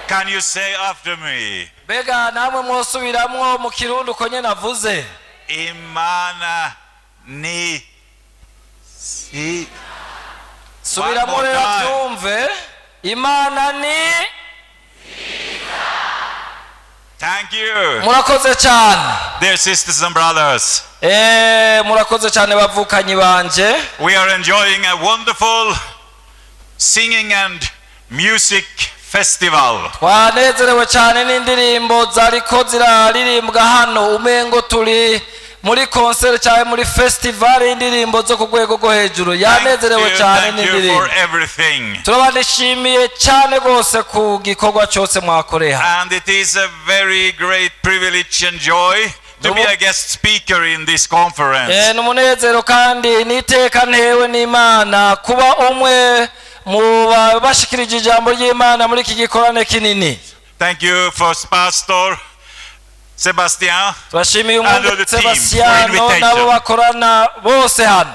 Can you say after me? Mbega namwe mwosubiramwo mu Kirundi uko nyene avuze? Imana ni si. Subiramwo One more rero time. Byumve, Imana ni. Thank you. Murakoze cyane. Dear sisters and brothers, Murakoze cyane bavukanyi banje. We are enjoying a wonderful singing and music festival. Twanezerewe cyane n'indirimbo zariko ziraririmbwa hano, umengo turi muri concert cyangwa muri festival y'indirimbo zo ku rwego rwo hejuru. Yanezerewe Thank you, cyane thank you n'indirimbo. For everything. Turabanishimiye cyane rwose ku gikorwa cyose mwakoreye hano. And it is a very great privilege and joy to be a guest speaker in this conference. Ni umunezero kandi n'iteka ntewe n'Imana kuba umwe mu bashikirije ijambo ry'Imana muri iki gikorane kinini. Thank you, First Pastor Sebastian. Turashimiye And umwungere the team for Sebastiano invitation. n'abo bakorana bose hano.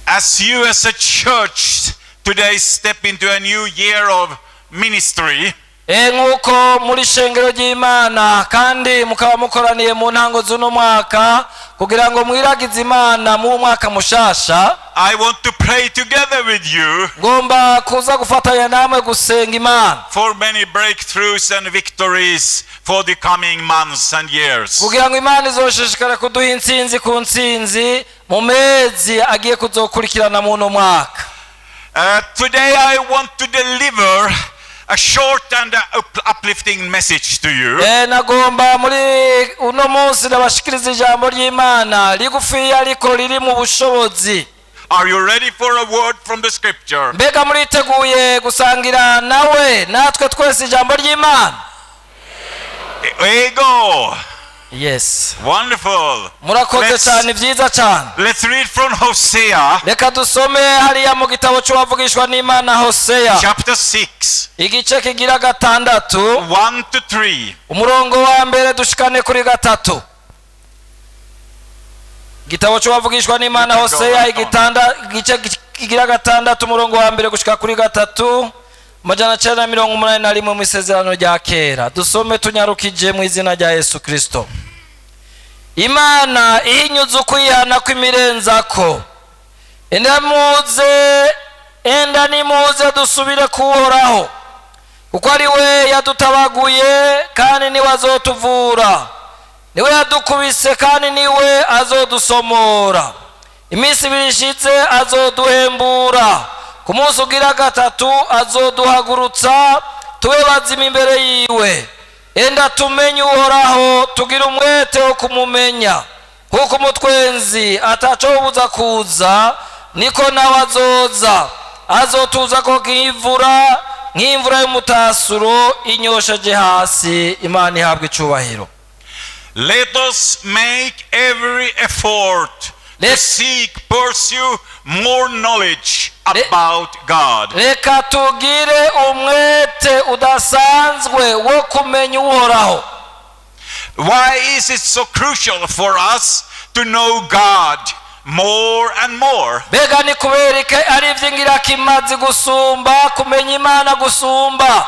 As you as a church today step into a new year of ministry, Nk'uko muri shengero ry'Imana kandi mukaba mukoraniye mu ntango z'uno mwaka kugira ngo mwiragize Imana mu mwaka mushasha, I want to pray together with you ngomba kuza gufatanya namwe gusenga Imana for many breakthroughs and victories for the coming months and years. Kugira ngo Imana izoshishikare kuduha intsinzi ku ntsinzi mu mezi agiye kuzokurikirana mu uno mwaka. Today I want to deliver a short and uplifting message to you. Nagomba muri uno munsi ndabashikiriza ijambo ry'Imana rigufiya ariko riri mu bushobozi. Are you ready for a word from the scripture? Mbega muriteguye gusangira nawe natwe twese ijambo ry'Imana? Ego! Yes. Wonderful. Murakoze cyane, byiza cyane. Let's read from Hosea Reka dusome hariya mu gitabo cy'uwavugishwa n'Imana Hoseya, chapter 6, igice kigira gatandatu, 1 to 3. umurongo wa mbere dushikane kuri gatatu. Igitabo cy'uwavugishwa n'Imana You can go Hoseya, right on. igitanda igice kigira gatandatu, umurongo wa mbere gushika kuri gatatu, 981 mu Isezerano rya Kera. Dusome tunyarukije mu izina rya Yesu Kristo. Imana ihinyuza ukwihana kw'imirenzako. Enda muze, enda nimuze dusubire kuhoraho, kuko ari we yadutabaguye kandi niwe azotuvura, niwe yadukubise kandi niwe azodusomora. Iminsi 2 ishize azoduhembura, ku munsi ugira gatatu azoduhagurutsa tube bazima imbere yiwe. Enda tumenye Uhoraho, tugire umwete wo kumumenya. Kuko umutwenzi atacobuza kuza, niko nawe azoza, azotuza ko nk'imvura, nk'imvura y'umutasuro inyosheje hasi. Imana ihabwa icubahiro. Let us make every effort to seek, pursue more knowledge about God. Reka tugire umwete udasanzwe wo kumenya Uhoraho. Why is it so crucial for us to know God more and more? Mbega ni kubera iki ari iby'ingirakimazi gusumba kumenya Imana gusumba?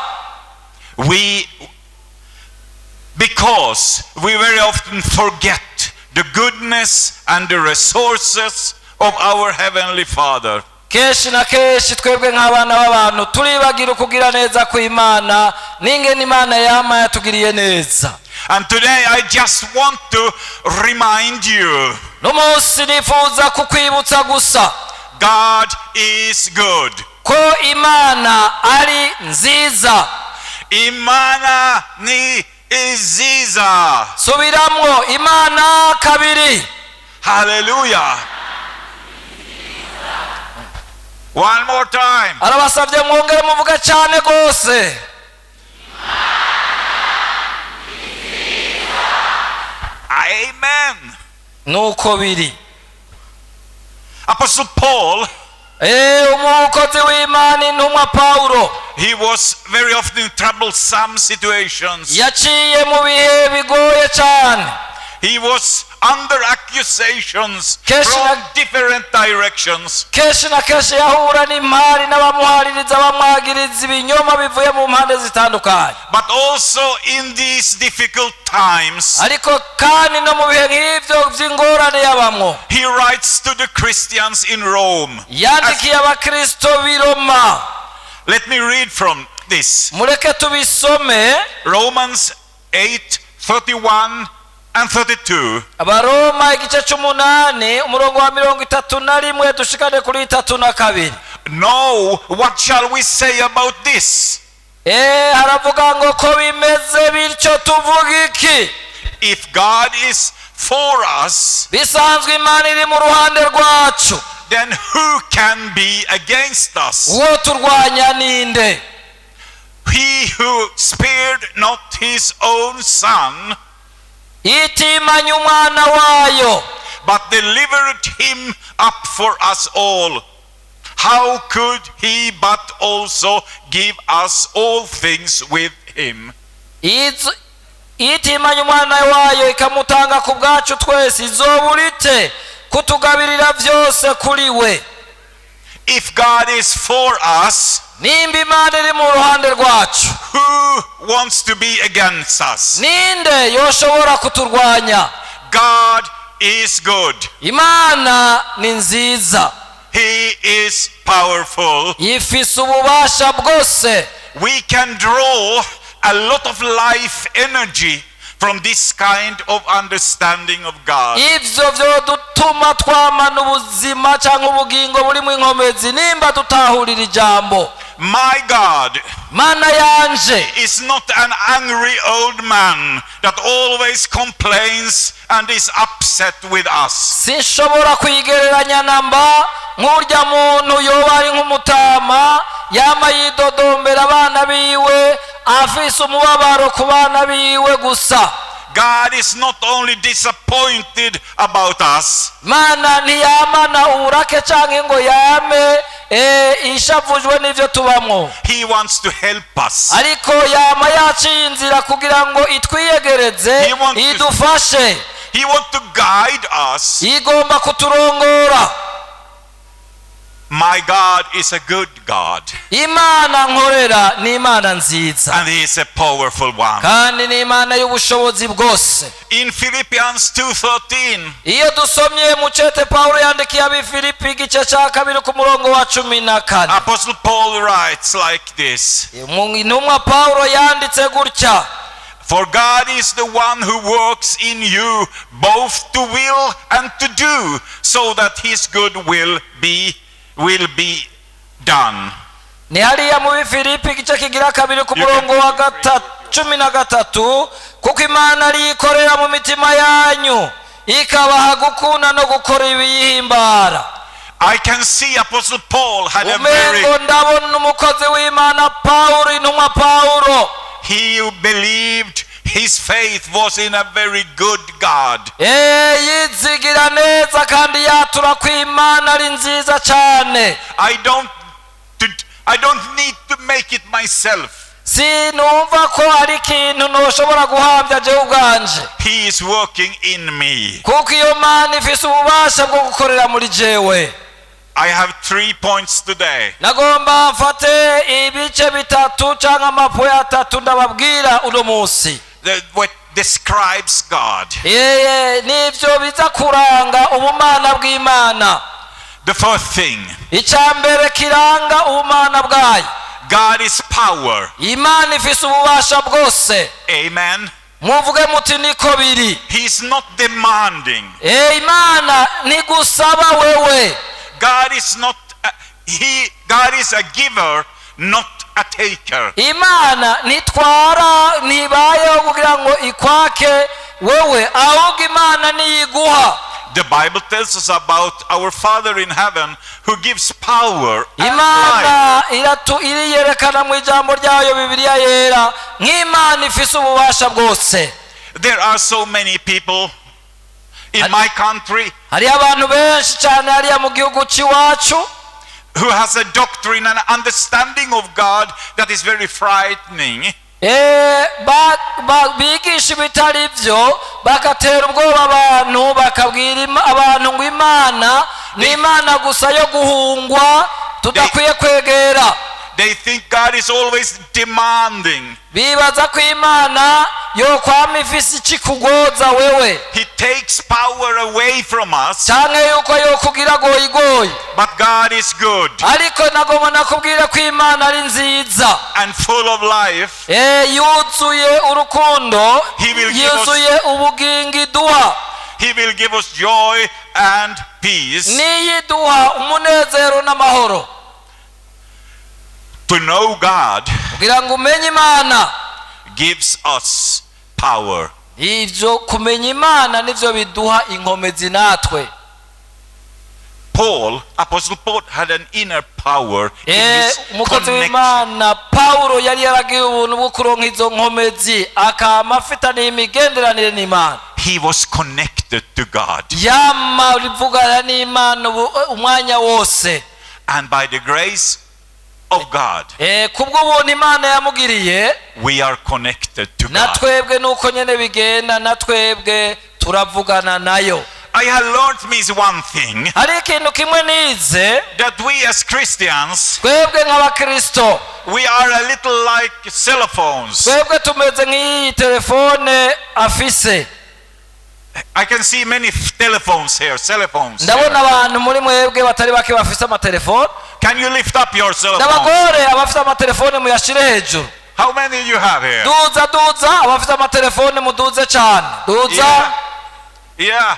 Because we very often forget the goodness and the resources of our Heavenly Father. Kenshi na kenshi twebwe nk'abana b'abantu turibagira ukugira neza kw'Imana n'ingene Imana yama yatugiriye neza. And today I just want to remind you, N'umunsi nifuza kukwibutsa gusa, God is good. ko Imana ari nziza. Imana ni nziza. Subiramwo, Imana kabiri. Hallelujah. One more time. Arabasabye mwongere muvuga cyane rwose. Amen. Nuko biri. Apostle Paul, Umukozi w'Imana intumwa Pawulo, he was very often in troublesome situations. yaciye mu bihe bigoye cyane. He was under accusations Kenshi from na- different directions. Kenshi na kenshi yahura n'impari n'abamuhaririza, bamwagiriza ibinyoma bivuye mu mpande zitandukanye. But also in these difficult times, Ariko kandi no mu bihe nk'ibyo by'ingorane yabamwo, he writes to the Christians in Rome. yandikiye abakristo b'i Roma. Let me read from this. Mureke tubisome. Romans 8 31 and 32. Abaroma igice c'umunani, umurongo wa 31 dushikane kuri 32. Now, what shall we say about this? Haravuga ngo ko bimeze bityo, tuvuga iki? If God is for us, Bisanzwe Imana iri mu ruhande rwacu, then who can be against us? Uwo turwanya ninde? He who spared not his own son, Itimanye umwana wayo, but delivered him up for us all, how could he but also give us all things with him? Itimanye umwana wayo ikamutanga ku bwacu twese, izobura ite kutugabirira byose kuri we? If God is for us, Nimba Imana iri mu ruhande rwacu, who wants to be against us? Ninde yoshobora kuturwanya? God is good. Imana ni nziza. He is powerful. Ifise ububasha bwose. We can draw a lot of life energy from this kind of understanding of God. Ibyo byodutuma twamana ubuzima cyangwa ubugingo burimo inkomezi nimba dutahurira ijambo. My God Mana yanje is not an angry old man that always complains and is upset with us. Sinshobora kuyigereranya na mba nk'urya muntu yoba ari nk'umutama yama yidodombera abana biwe, afise umubabaro ku bana biwe gusa. God is not only disappointed about us, Mana ntiyamana uburake cyangwa ngo yame ishavujwe n'ibyo tubamwo, He wants to help us. ariko yama yaciye inzira kugira ngo itwiyegereze, idufashe. He wants to guide us. Igomba kuturongora. My God is a good God Imana nkorera ni Imana nziza, and He is a powerful one. kandi ni Imana y'ubushobozi bwose. In Philippians 2:13, Iyo dusomye mu cete Pawulo yandikiye Abifilipi, igice cya kabiri ku murongo wa 14, Apostle Paul writes like this: Mu intumwa Pawulo yanditse gutya: "For God is the one who works in you both to will and to do, so that his good will be done." Ni hariya mu Bifilipi igice kigira kabiri ku murongo wa 13: kuko Imana ariyo ikorera mu mitima yanyu, ikabaha gukunda no gukora ibiyihimbara. I can see Apostle Paul had a very Umengo ndabona umukozi w'Imana Pawulo, intumwa Pawulo, he believed his faith was in a very good God. Yizigira neza kandi yatura ko Imana ari nziza cyane. I don't need to make it myself. Sinumva ko ari ikintu ntushobora guhambya jewe ubwanje, He is working in me. kuko iyo Mana ifise ububasha bwo gukorera muri jewe. I have three points today. Nagomba mfate ibice bitatu cyangwa amapoints atatu ndababwira uno munsi. What describes God. Yeye nibyo biza kuranga ubumana bw'Imana. The first thing, Icya mbere kiranga ubumana bwayo, God is power. Imana ifise ububasha bwose. Amen. Muvuge muti niko biri. He is not demanding. Imana ntigusaba wewe. God is not a, he God is a giver, not a taker. Imana ntitwara, ntibayeho kugira ngo ikwake wewe, ahubwo Imana niyiguha. The Bible tells us about our Father in heaven who gives power and life. Imana iratu iriyerekana mu ijambo ryayo Bibiliya Yera nk'Imana ifise ububasha bwose. There are so many people in my country Hariyo abantu benshi cyane hariya mu gihugu cy'iwacu who has a doctrine and understanding of God that is very frightening. Bigisha ibitari byo, bagatera ubwoba abantu, bakabwira abantu ngo Imana ni Imana gusa yo guhungwa, tudakwiye kwegera. They think God is always demanding. Bibaza ko Imana yo kwama ifise ikikugoza wewe. He takes power away from us. Canke yuko yokugira goyigoyi. But God is good Ariko nagomba nakubwira ko Imana ari nziza and full of life. Yuzuye urukundo, He will give us- yuzuye ubugingo iduha. He will give us joy and peace. Niyo iduha umunezero n'amahoro. To know God Kugira ngo umenye Imana gives us power. Ivyo kumenya Imana nivyo biduha inkomezi natwe. Paul, Apostle Paul, had an inner power in his Umukozi connection. w'Imana Pawulo yari yaragiye ubuntu bwo kuronka izo nkomezi, akama afitaniye imigenderanire n'Imana. He was connected to God. Yama rivugana n'Imana umwanya wose. And by the grace of God, Kubw'ubuntu Imana yamugiriye, we are connected to na God. twebwe nuko nyene bigenda, na twebwe turavugana nayo. I have learned me one thing, Hari ikintu kimwe nize, that we as Christians, twebwe nk'abakristo, we are a little like cell phones. twebwe tumeze nk'iyi telefone afise. I can see many telephones here, cell phones Ndabona here. abantu muri mwebwe batari bake bafise amatelefone. Can you lift up your cell phone? Ndabagore, abafite amatelefone muyashire hejuru. How many you have here? Duza, duza, abafite amatelefone muduze cyane, duza. Yeah.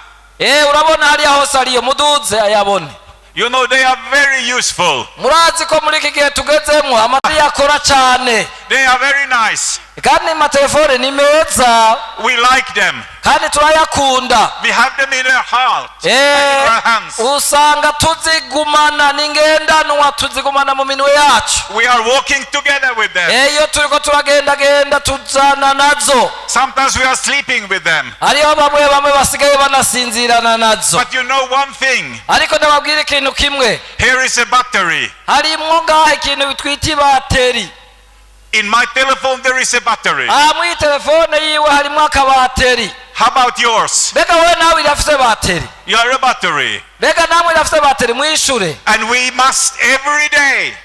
Urabona hariya hose ariyo, muduze ayabone. They are very useful. Murazi ko muri iki gihe tugezemo amatari yakora cyane. They are very nice. Kandi amatelefone ni meza. We like them. Kandi turayakunda. We have them in our heart, in our hands. Usanga tuzigumana n'ingendanwa, tuzigumana mu minwe yacu. We are walking together with them. Iyo turiko turagendagenda tuzana nazo. Sometimes we are sleeping with them. Hariho bamwe bamwe basigaye banasinzirana nazo. But you know one thing. Ariko ndababwira ikintu kimwe. Here is a battery. Harimwo ngaha ikintu twita ibateri. In my telephone, there is a battery. Aha muri telefone yiwe harimwo akabateri. How about yours? Mbega wowe nawe irafise bateri? You are a battery. Mbega namwe irafise bateri? Mwishure. And we must every day,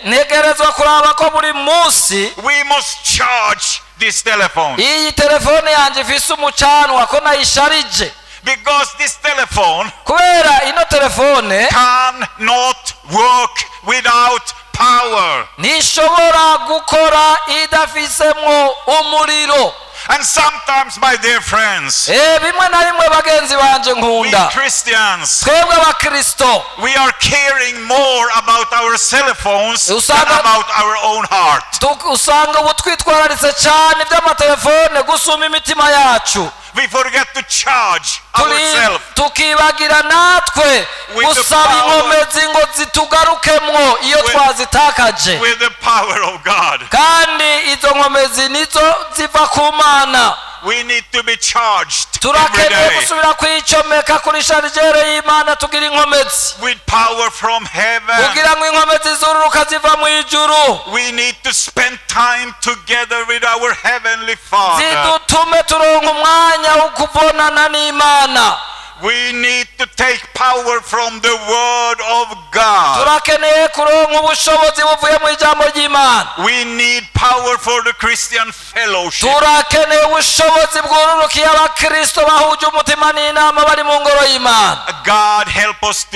Ntegerezwa kuraba ko buri munsi we must charge this telephone. iyi telefone yanjye ifise umucanwa, ko nayisharije. Because this telephone Kubera ino telefone cannot work without power. ntishobora gukora idafisemwo umuriro. And sometimes, my dear friends, Bimwe na bimwe, bagenzi banje we nkunda, Christians, twebwe abakristo, we are caring more about our cell phones than about our own heart. Usanga ubu twitwararitse cyane iby'amatelefone gusumba imitima yacu. We forget to charge ourselves Tukibagira natwe with the gusaba power- inkomezi ngo zitugarukemwo iyo twazitakaje. with the power of God. Kandi izo nkomezi nizo ziva ku Mana. We need to be charged every Turakeneye day gusubira kwicomeka kuri chargeur y'Imana, tugira inkomezi with power from heaven. kugira ngo inkomezi zururuka ziva mu ijuru We need to spend time together with our Heavenly Father. zidutume turonka umwanya wo kubonana n'Imana. We need to take power from the Word of God. Turakeneye kuronka ubushobozi buvuye mu ijambo ry'Imana. We need power for the Christian fellowship. Turakeneye ubushobozi bwururukiye abakristo bahuje umutima n'inama bari mu ngoro y'Imana. God help us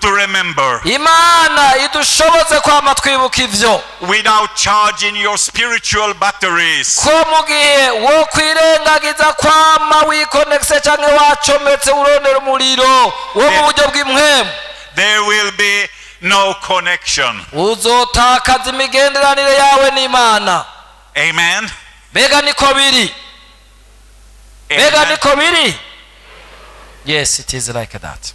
to remember, Imana idushoboze kwama twibuka ivyo, without charging your spiritual batteries, ko mu gihe wo kwirengagiza kwama wikonekise canke wacometse urondera umuriro wo mu buryo bw'impwemu, there will be no connection. Uzotakaza imigenderanire yawe n'Imana. Amen. Mbega niko biri? Mbega Amen. niko biri? Yes, it is like that.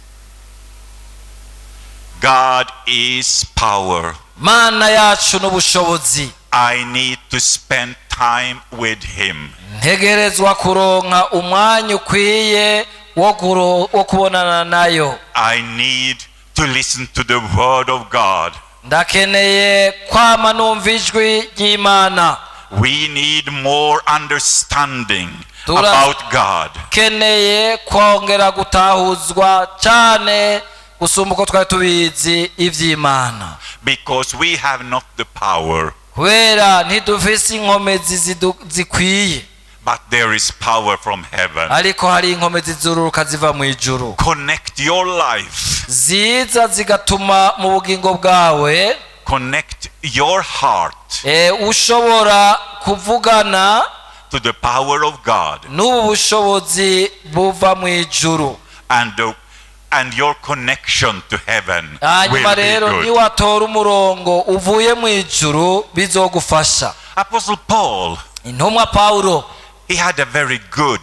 God is power. Mana yacu n'ubushobozi. I need to spend time with Him. Ntegerezwa kuronka umwanya ukwiye wo kubonana nayo. I need to listen to the Word of God. Ndakeneye kwama numva ijwi ry'Imana. We need more understanding about God. Keneye kongera gutahuzwa cyane gusumba uko twari tubizi iby'Imana. Because we have not the power, Kubera ntidufise inkomezi zikwiye, but there is power from heaven. Ariko hari inkomezi zururuka ziva mu ijuru. Connect your life, Ziza zigatuma mu bugingo bwawe, connect your heart ushobora kuvugana to the power of God, n'ubu bushobozi buva mu ijuru. and your connection to heaven Hanyuma will be rero good. niwatora umurongo uvuye mu ijuru, bizogufasha. Apostle Paul, Intumwa Pawulo, he had a very good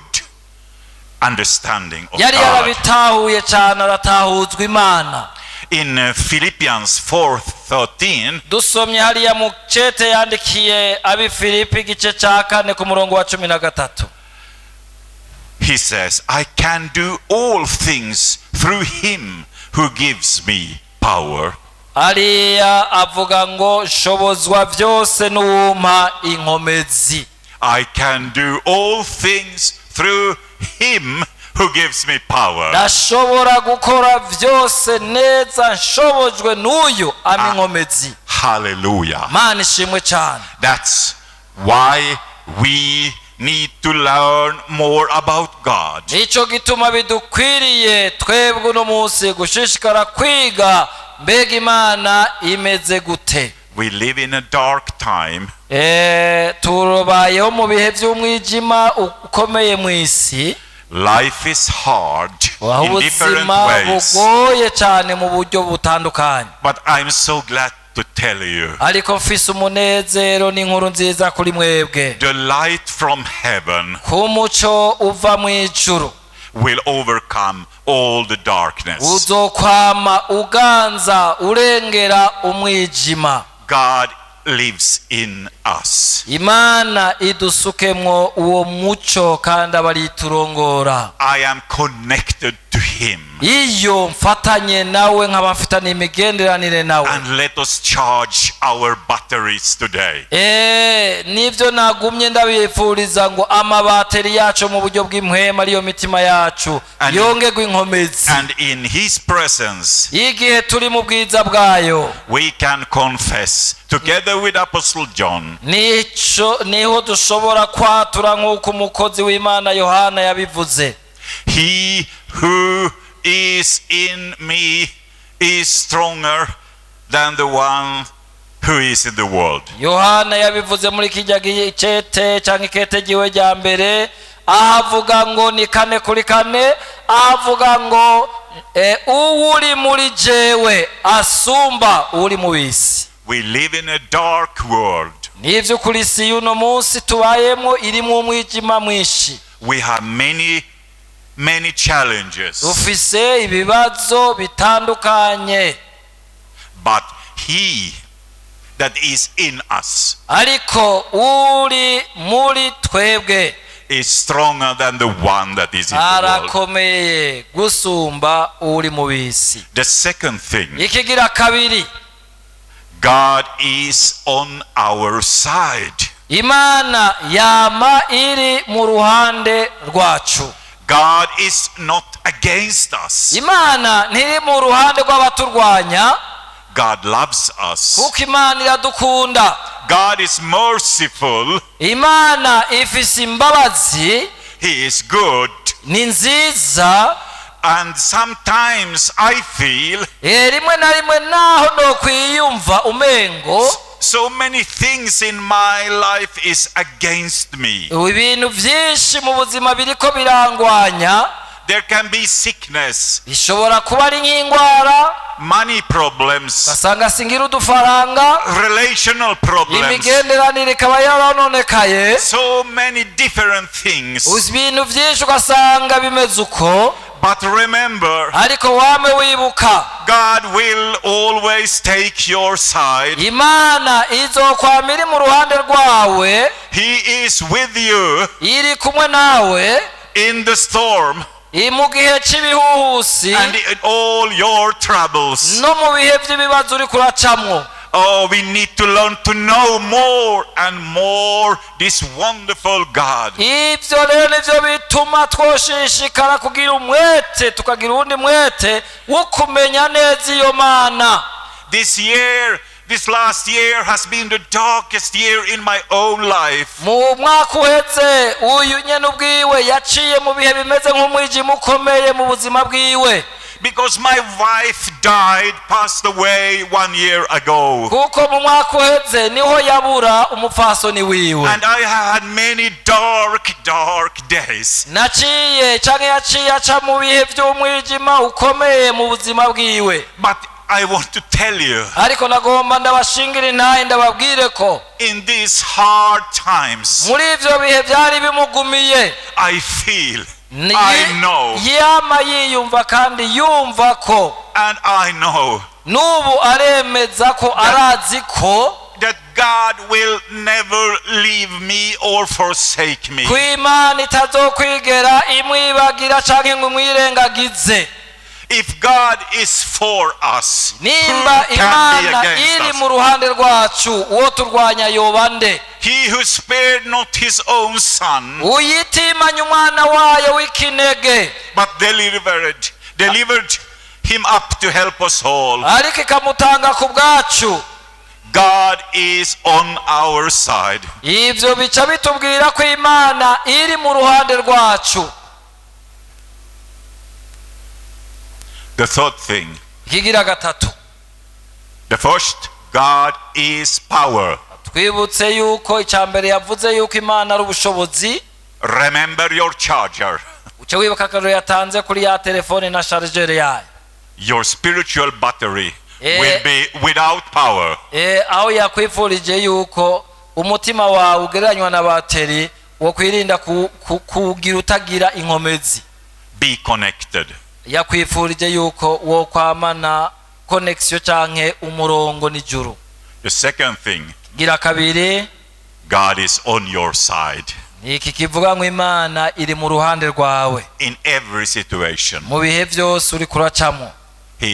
understanding of yari God. yarabitahuye cyane, aratahuzwa Imana. In Philippians 4:13, Dusomye hariya mu cete yandikiye ab'i Filipi, igice cya 4 ku murongo wa 13, he says, "I can do all things through him who gives me power." Hariya avuga ngo nshobozwa byose n'uwumpa inkomezi. I can do all things through him who gives me power. Ndashobora gukora byose neza nshobojwe n'uyu ampa inkomezi. Hallelujah. Mana ishimwe cyane. That's why we need to learn more about God. Nicyo gituma bidukwiriye twebwe uno munsi gushishikara kwiga mbega Imana imeze gute. We live in a dark time. Tubayeho mu bihe by'umwijima ukomeye mu isi. Life is hard Aho in different ubuzima ways. bugoye cyane mu buryo butandukanye. But I'm so glad to tell you, Ariko mfise umunezero n'inkuru nziza kuri mwebwe, the light from heaven ku muco uva mu ijuru will overcome all the darkness. Uzokwama uganza urengera umwijima. God lives in us. Imana idusukemwo uwo muco kandi aba ariturongora. I am connected to Him. Iyo mfatanye nawe, nkaba mfitanye imigenderanire nawe. And let us charge our batteries today. Nibyo nagumye ndabifuriza ngo amabateri yacu mu buryo bw'impwema, ariyo mitima yacu, yongerwe inkomezi. And in His presence, Igihe turi mu bwiza bwayo, we can confess together with Apostle John, nico niho dushobora kwatura nk'uko umukozi w'Imana Yohana yabivuze: "He who is in me is stronger than the one who is in the world." Yohana yabivuze muri kijya gicete cyangwa ikete giwe rya mbere, aho avuga ngo ni 4:4, aho avuga ngo uwuri muri jewe asumba uri mu bisi. We live in a dark world. N'iby'ukuri isi y'uno munsi tubayemo irimo umwijima mwinshi. We have many, many challenges. Dufise ibibazo bitandukanye. But He that is in us Ariko uri muri twebwe is stronger than the one that is in the world. arakomeye gusumba uri mu bisi. The second thing, Ikigira kabiri, God is on our side. Imana yama iri mu ruhande rwacu. God is not against us. Imana ntiri mu ruhande rw'abaturwanya. God loves us. Kuko Imana iradukunda. God is merciful. Imana ifise imbabazi. He is good. Ni nziza. And sometimes I feel Rimwe na rimwe naho nokwiyumva umengo so many things in my life is against me. ibintu byinshi mu buzima biriko birangwanya. There can be sickness, Bishobora kuba ari nk'indwara, money problems, ugasanga singira udufaranga, relational problems, imigenderanire ikaba yarononekaye, so many different things. Ibintu byinshi ugasanga bimeze uko. But remember, Ariko wame wibuka, God will always take your side. Imana izokwama iri mu ruhande rwawe. He is with you Iri kumwe nawe in the storm. Mu gihe cy'ibihuhusi and in all your troubles. No mu bihe by'ibibazo uri kuracamwo. Oh, we need to learn to know more and more this wonderful God. Ibyo rero nibyo bituma twoshishikara kugira umwete tukagira uwundi mwete wo kumenya neza iyo Mana. This year, this last year has been the darkest year in my own life. Mu mwaka uheze uyu nyene ubwiwe yaciye mu bihe bimeze nk'umwijima ukomeye mu buzima bwiwe. Because my wife died, passed away one year ago. Kuko mu mwaka uheze niho yabura umupfasoni wiwe. And I had many dark, dark days. Naciye canke yaciye aca mu bihe by'umwijima ukomeye mu buzima bwiwe. But I want to tell you, Ariko nagomba ndabashingira intahe ndababwire ko in these hard times, muri ivyo bihe byari bimugumiye, I feel, I know, yama yiyumva kandi yumva ko and I know n'ubu aremeza ko arazi ko that God will never leave me or forsake me. Ko Imana itazokwigera imwibagira canke ngo imwirengagize. If God is for us, who Nimba can be Imana against iri us? mu ruhande rwacu, uwo turwanya yoba nde? He who spared not his own son, Uyitimanye umwana wayo w'ikinege, but delivered him up to help us all. Ariko ikamutanga ku bwacu. God is on our side. Ibyo bica bitubwira ko Imana iri mu ruhande rwacu. The third thing, Ikigira gatatu, the first, God is power. Twibutse yuko icya mbere yavuze yuko Imana ari ubushobozi. Remember your charger, Uce wibuka akarorero yatanze kuri ya telefone na chargeur yayo. Your spiritual battery Eh. will be without power. Aho yakwifurije yuko umutima wawe ugereranywa na bateri wo kwirinda kugira utagira inkomezi. Be connected. Yakwifurije yuko wo kwamana connexion canke umurongo n'ijuru. The second thing, Gira kabiri, God is on your side ni iki kivuga ngo Imana iri mu ruhande rwawe in every situation. mu bihe byose uri kuracamo. He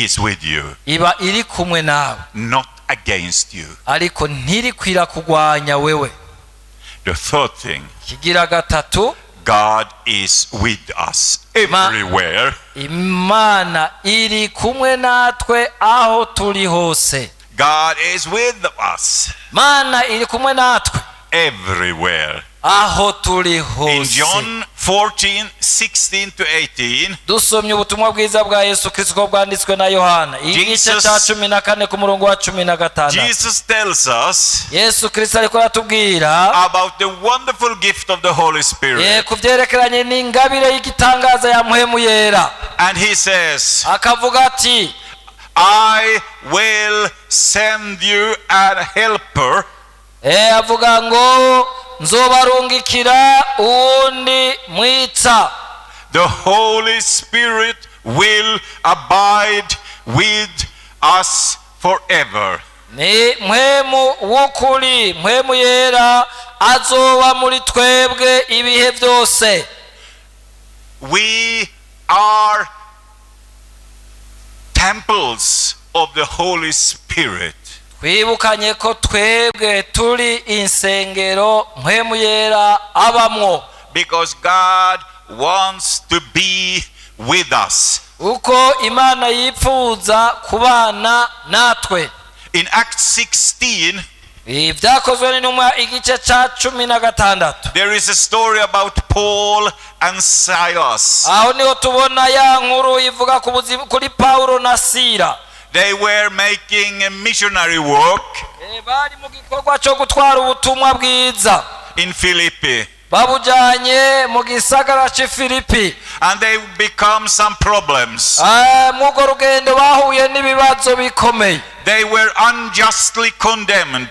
is with you, Iba iri kumwe nawe, not against you. Ariko ntirikwira kugwanya wewe. The third thing, Kigira gatatu, God is with us everywhere. Imana iri kumwe natwe aho turi hose. God is with us Imana iri kumwe natwe everywhere. Aho turi In hose. John 14, 16 to 18, Dusomye ubutumwa bwiza bwa Yesu Kristo uko bwanditswe na Yohana igice cya 14 ku murongo wa 16, Jesus tells us Yesu Kristo ariko aratubwira about the wonderful gift of the Holy Spirit. Ku byerekeranye n'ingabire y'igitangaza ya Mpwemu Yera. And he says, Akavuga ati, "I will send you a helper, Avuga ngo nzobarungikira uwundi mwitsa. The Holy Spirit will abide with us forever." Ni Mpwemu w'ukuri, Mpwemu Yera azoba muri twebwe ibihe byose. We are temples of the Holy Spirit. Twibukanye ko twebwe turi insengero Mpwemu Yera abamwo. Because God wants to be with us. Uko Imana yipfuza kubana natwe. In Acts 16, Ibyakozwe n'Intumwa igice cya 16, there is a story about Paul and Silas. Aho niho tubona ya nkuru ivuga ku kuri Pawulo na Sira. They were making a missionary work Bari mu gikorwa cyo gutwara ubutumwa bwiza in Philippi. Babujanye mu gisagara cy'i Filipi. And they become some problems. Muri urwo rugendo bahuye n'ibibazo bikomeye. They were unjustly condemned.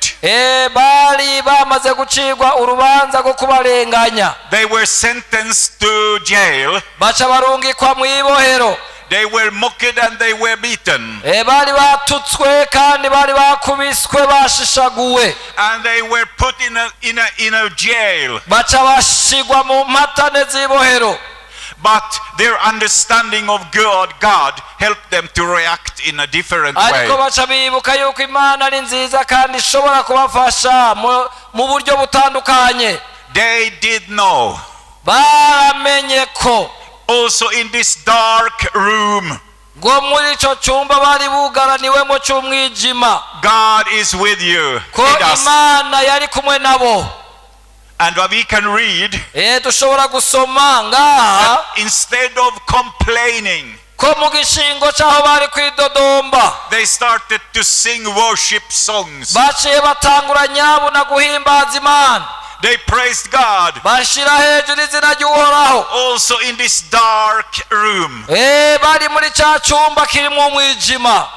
Bari bamaze gucirwa urubanza rwo kubarenganya. They were sentenced to jail. Baca barungikwa mu ibohero. They were mocked and they were beaten. Bari batutswe kandi bari bakubiswe bashishaguwe. And they were put in a jail. Baca bashigwa mu mpatane z'ibohero. But their understanding of God helped them to react in a different way. Ariko baca bibuka yuko Imana ari nziza kandi ishobora kubafasha mu buryo butandukanye. They did know. Baramenye ko Also in this dark room, ngo muri icyo cyumba bari bugaraniwemo cy'umwijima, God is with you. ko With us. Imana yari kumwe nabo. And what we can read, Dushobora gusoma ngaha that instead of complaining, ko mu gishingo cy'aho bari kwidodomba, they started to sing worship songs. Baciye batangura nyabuna guhimbaza Imana. They praised God. Bashyira hejuru izina ry'Uhoraho. Also in this dark room. Bari muri cya cyumba kirimo umwijima.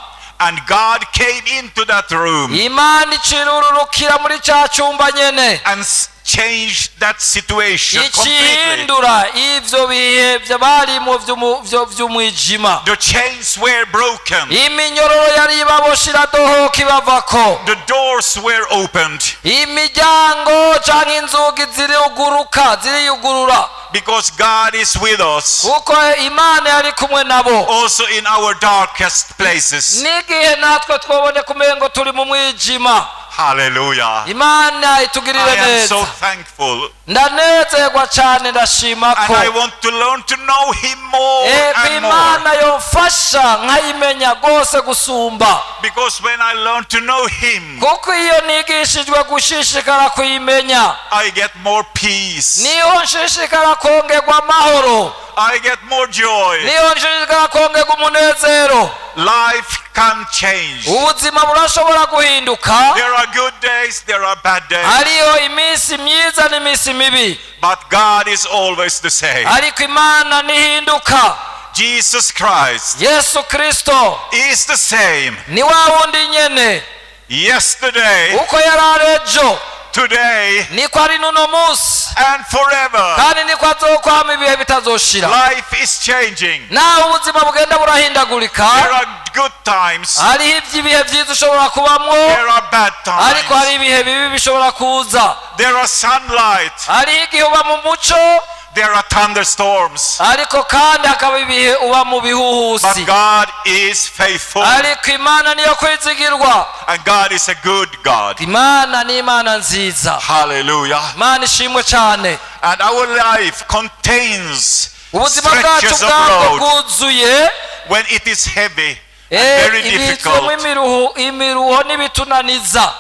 And God came into that room Imana icirururukira muri cya cyumba nyene, and changed that situation completely. ikihindura ivyo bihe barimo vy'umwijima. The chains were broken. Iminyororo yari ibaboshe iradohoka ibavako. The doors were opened Imiryango canke inzugi ziriuguruka, ziriyugurura, because God is with us kuko Imana yari kumwe nabo, also in our darkest places. N'igihe natwe twobone kumengo turi mu mwijima. Hallelujah. Imana itugirire I am neza. So thankful. Ndanezerwa cyane, ndashima ko And I want to learn to know Him more ko and more. Imana yomfasha nkayimenya rwose gusumba. Because when I learn to know Him, Kuko iyo nigishijwe gushishikara kuyimenya, I get more peace. Niho nshishikara kongerwa amahoro, I get more joy. Niho nshishikara kongerwa umunezero. Life can change. Ubuzima burashobora guhinduka. There are good days, there are bad days. Hariyo iminsi myiza n'iminsi mibi. But God is always the same. Ariko Imana ntihinduka. Jesus Christ Yesu Kristo is the same ni wa wundi nyene, yesterday, uko yari ari ejo, today, niko ari n'uno munsi, and forever. Kandi niko azokwama ibihe bitazoshira. Life is changing. Naho ubuzima bugenda burahindagurika, There are good times, hariho iby'ibihe byiza ushobora kubamwo, there are bad ariko hari times. ibihe bibi bishobora kuza. There are sunlight, Hariho igihe uba mu muco, there are thunderstorms. Ariko kandi hakaba ibihe uba mu bihuhusi. But God is faithful, Ariko Imana niyo kwizigirwa. And God is a good God. Imana ni Imana nziza. Hallelujah. Imana ishimwe cyane. And our life contains Ubuzima bwacu stretches of bwabwo road bwuzuye when it is heavy and very ibitswemo difficult. imiruho n'ibitunaniza.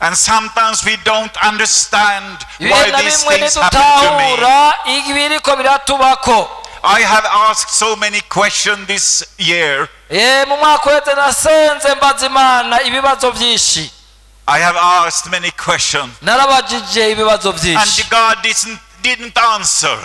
And sometimes we don't understand Ibihe why na these bimwe things happen to me. ntidutahura ibiriko biratubako. I have asked so many questions this year. Mu mwaka uheze nasenze mbaza Imana ibibazo byinshi. I have asked many questions. Narabajije ibibazo byinshi. And God didn't answer.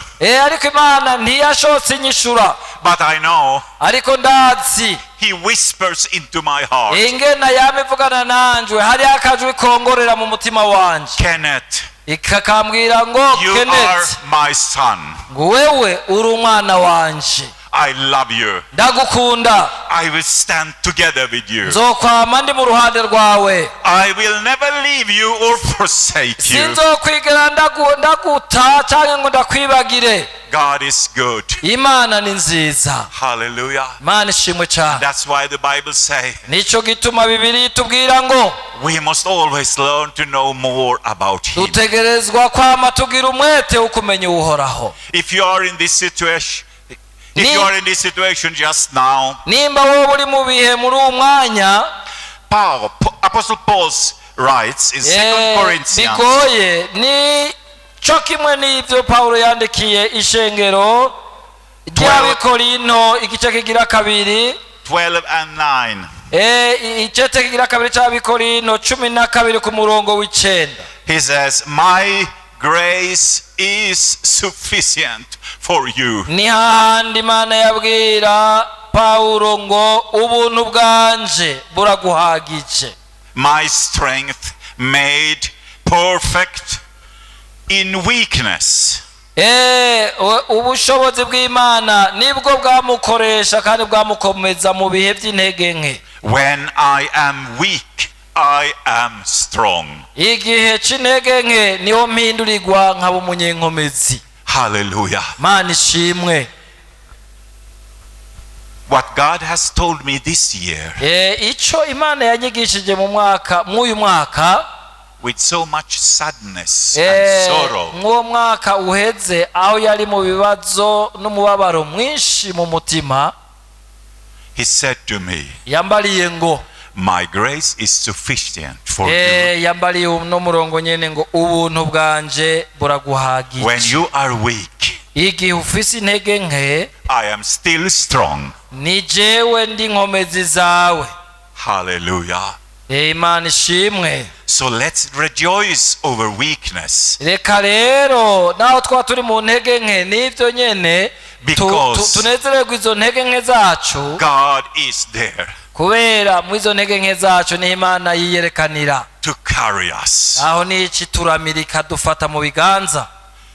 Ariko Imana ntiyashotse inyishura. But I know Ariko ndazi He whispers into my heart. ingena yama ivugana nanjwe, hariho akajwi kongorera mu mutima wanje, Kenneth, ikakambwira ngo, you are Kenneth, my son. ngo wewe uri umwana wanje. I love you. Ndagukunda. I will stand together with you. Nzokwama ndi mu ruhande rwawe. I will never leave you or forsake you. Sinzokwigera ndaguta cyangwa ngo ndakwibagire. God is good. Imana ni nziza. Hallelujah. Imana ishimwe cyane. That's why the Bible says Nicyo gituma Bibiliya itubwira ngo we must always learn to know more about Him. Dutegerezwa kwama tugira umwete wo kumenya Uhoraho. If you are in this situation, if you are in this situation just now, Nimba wowe uri mu bihe muri uwo mwanya, Paul, Apostle Paul writes in 2 Corinthians bigoye, ni cyo kimwe n'ibyo Pawulo yandikiye ishengero ry'Abikorinto igice kigira kabiri, 12 and 9. Igice kigira kabiri cy'Abikorinto 12 ku murongo w'icenda. He says, "My grace is sufficient for you." Ni hahandi Imana yabwira Pawulo ngo ubuntu bwanje buraguhagije. My strength made perfect in weakness. Ubushobozi bw'Imana nibwo bwamukoresha kandi bwamukomeza mu bihe by'intege nke. When I am weak, I am strong. Igihe c'intege nke niho mpindurirwa nkaba umunyenkomezi. Hallelujah. Mana ishimwe. What God has told me this year Ico Imana yanyigishije mu mwaka, mw'uyu mwaka, with so much sadness and sorrow, mw'uwo mwaka uheze, aho yari mu bibazo n'umubabaro mwinshi mu mutima, He said to me, yambariye ngo, "My grace is sufficient for you." Yambariye uno murongo nyene ngo: "Ubuntu bwanje When buraguhagije." you are weak, Igihe ufise intege nke, I am still strong. ni jewe ndi nkomezi zawe. Hallelujah. Imana ishimwe. So let's rejoice over weakness. Reka rero, naho twaba turi mu ntege nke, n'ibyo nyene tunezererwe izo ntege nke zacu, God is there kubera muri izo ntege nke zacu niho Imana yiyerekanira to carry us. aho n'iki turamira, ikadufata mu biganza.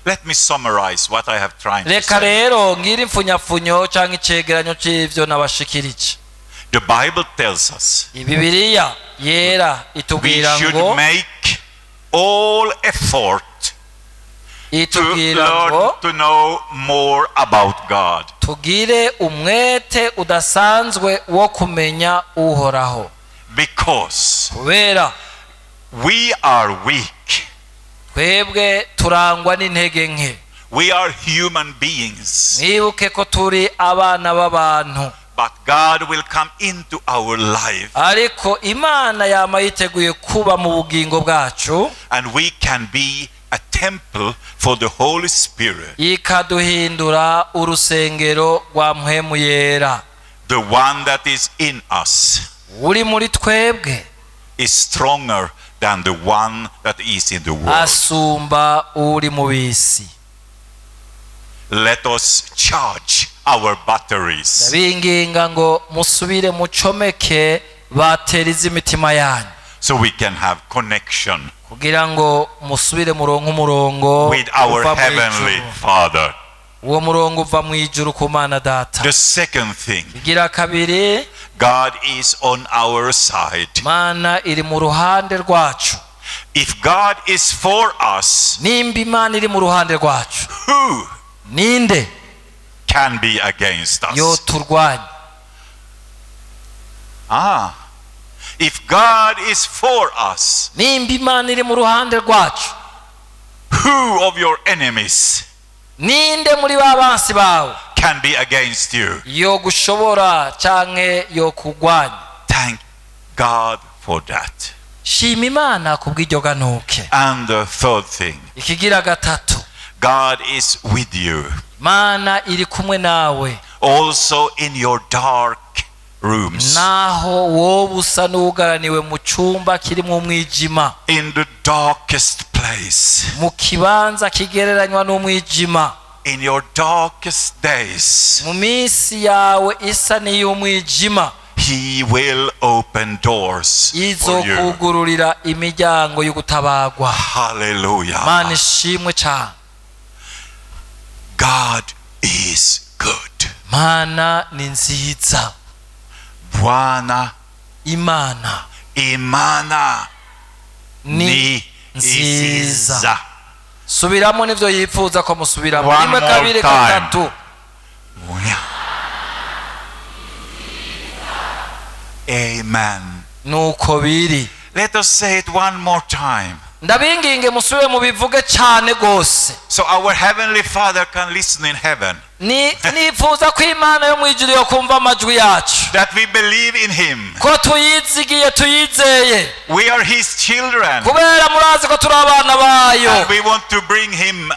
Let me summarize what I have tried to Reka say. rero ngira impfunyapfunyo cyangwa icegeranyo c'ivyo nabashikirije. The Bible tells us Bibiliya yera we itubwira should ngo, make all effort to itubwira learn ngo to know more about God. tugire umwete udasanzwe wo kumenya Uhoraho, Because kubera we are weak. twebwe turangwa n'intege nke. We are human beings. Mwibuke ko turi abana b'abantu. But God will come into our life Ariko Imana yama yiteguye kuba mu bugingo bwacu, and we can be a temple for the Holy Spirit, ikaduhindura urusengero rwa Mpwemu Yera. The one that is in us Uri muri twebwe is stronger than the one that is in the world. asumba uri mu bisi. Let us charge our batteries. Ndabinginga ngo musubire mucomeke bateri z'imitima yanyu, So we can have connection kugira ngo musubire muronke umurongo with our uva mu heavenly ijuru. Father. Uwo murongo uva mu ijuru ku Mana Data. The second thing, Igira kabiri, God is on our side. Mana iri mu ruhande rwacu. If God is for us, Nimba Imana iri mu ruhande rwacu, who ninde can be against us? yo turwanya? Ah. If God is for us, Nimba Imana iri mu ruhande rwacu, who of your enemies ninde muri ba bansi bawe can be against you? yo gushobora canke yo kugwanya? Thank God for that. Shima Imana kubw'iryo ganuke. And the third thing, Ikigira gatatu, God is with you Imana iri kumwe nawe, also in your dark rooms, naho wowe usa n'uwugaraniwe mu cyumba kirimo umwijima, in the darkest place, mu kibanza kigereranywa n'umwijima, in your darkest days. mu minsi yawe isa n'iy'umwijima. He will open doors for you. Izokugururira imiryango y'ugutabagwa. Hallelujah. Mana ishimwe cyane. God is good. Mana ni nziza. Bwana Imana Imana ni ni nziza. nziza. Subiramo, nivyo yifuza ko musubiramo. One Rimwe, more kabiri, time. gatatu. Yeah. Amen. Nuko biri. Let us say it one more time, Ndabinginge musubire mubivuge cyane rwose, so our Heavenly Father can listen in heaven, ni nifuza ko Imana yo mu ijuru yo kumva amajwi yacu, that we believe in Him. ko tuyizigiye, tuyizeye. We are His children. Kubera murazi ko turi abana bayo. And we want to bring Him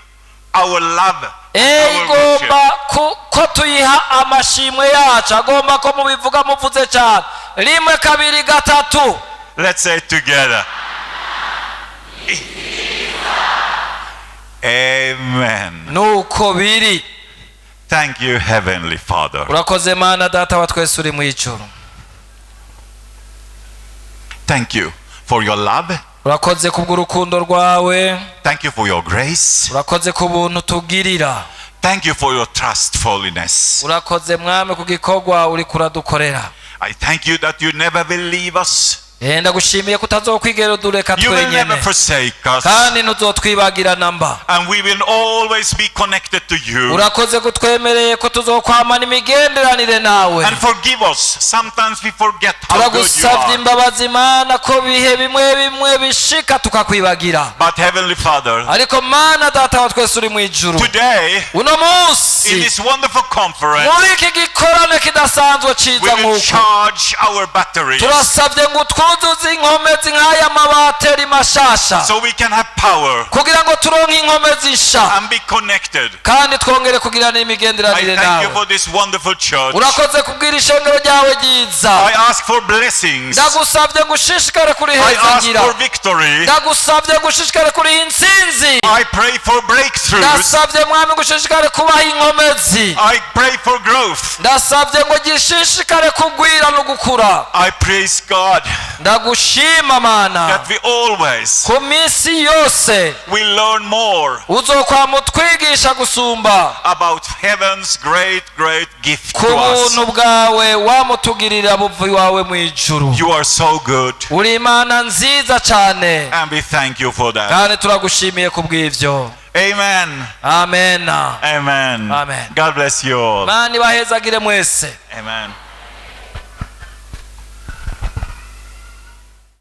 our love, our worship. Igomba ko tuyiha amashimwe yacu, agomba ko mubivuga muvuze cyane. Rimwe, kabiri, gatatu. Let's say it together. Amen. Nuko biri. Thank you, Heavenly Father. Urakoze, Mana Data wa twese uri mu ijuru. Thank you for your love. Urakoze kubw'urukundo rwawe. Thank you for your grace. Urakoze ku buntu tugirira. Thank you for your trustfulness. Urakoze, Mwami, ku gikorwa uri kuradukorera. I thank you that you never will leave us. Eh, ndagushimiye ko utazokwigera udureka You will twenyene never forsake us. kandi ntuzotwibagira namba. And we will always be connected to you. Urakoze kutwemereye ko tuzokwamana imigenderanire nawe. And forgive us. Sometimes we forget how good you Turagusabye are. imbabazi Imana ko bihe bimwe bimwe bishika tukakwibagira. But Heavenly Father, Ariko Mana Data wa twese uri mu ijuru, today, uno in munsi this wonderful conference, muri iki gikorane kidasanzwe we ciza will nk'uko charge our batteries turasabye ngo utwuzuze inkomezi nk'aya mabateri mashasha so we can have power kugira ngo turonke inkomezi nsha and be connected. kandi twongere kugirana I imigenderanire thank you nawe. for this wonderful church. Urakoze kubwira ishengero ryawe ryiza. I ask for blessings. Ndagusabye ngo ushishikare I ask kurihezagira. for victory. Ndagusabye ngo ushishikare kuriha intsinzi. I pray for breakthroughs. Ndasabye Mwami ngo ushishikare kubaha inkomezi. I pray for growth. Ndasabye ngo gishishikare kugwira no gukura. I praise God Ndagushima Mana that we always ku minsi yose will learn more uzokwama utwigisha gusumba about heaven's great, great gift ku to us. buntu bwawe wamutugirira buva iwawe mu ijuru. You are so good, Uri Imana nziza cyane and we thank you for that. kandi turagushimiye ku bw'ibyo. Amen. Amen. Amen. Amen. God bless you all. Mana ibahezagire mwese. Amen.